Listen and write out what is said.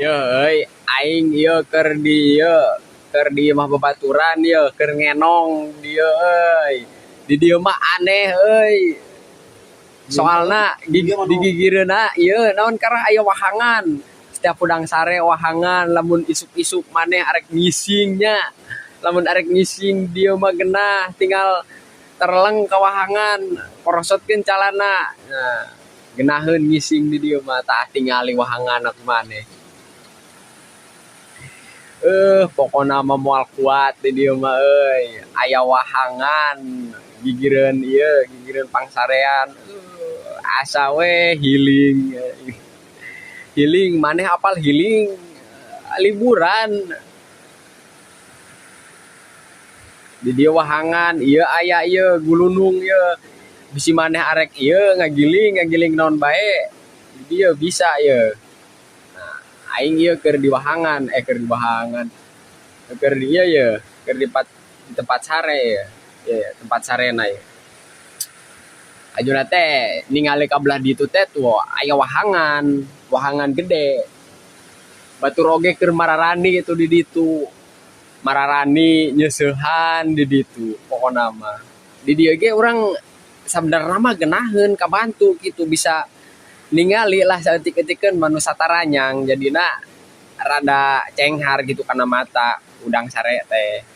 Yeuh euy, aing ieu keur di ieu, keur di imah babaturan ieu, keur ngenong dieu euy. Di dieu mah aneh euy. Soalna di gigireunna ieu naon karah aya wahangan. Setiap hudang sare wahangan lamun isuk-isuk maneh arek ngising nya. Lamun arek ngising dieu mah genah tinggal terleng ka wahangan, porosotkeun calana. Nah, genaheun ngising di dieu mah tah tingali wahanganna ku maneh. Pokona mah moal kuat di dieu mah euy. Aya wahangan gigireun ieu, gigireun pangsarean. Asa we healing. Healing, maneh apal healing? Liburan. Di dieu wahangan, ieu aya ieu gulunung ieu. Bisi maneh arek ieu ngagiling, ngagiling naon bae. Di dieu bisa ieu. Nah, aing ieu keur di wahangan, keur di wahangan. Keur di ieu ye, keur di tempat sare ye. Ye, tempat sarena ye. Ajuna teh ningali ka belah ditu teh tuh aya wahangan, wahangan gede. Batur oge keur mararani itu di ditu. Mararani nyeuseuhan di ditu pokona mah. Di dieu ge urang sabenerna mah geunaheun kabantu kitu bisa ningali lah saeutik-eutikeun mah nu sataranyang jadina rada cenghar gitu kana mata udang sare teh.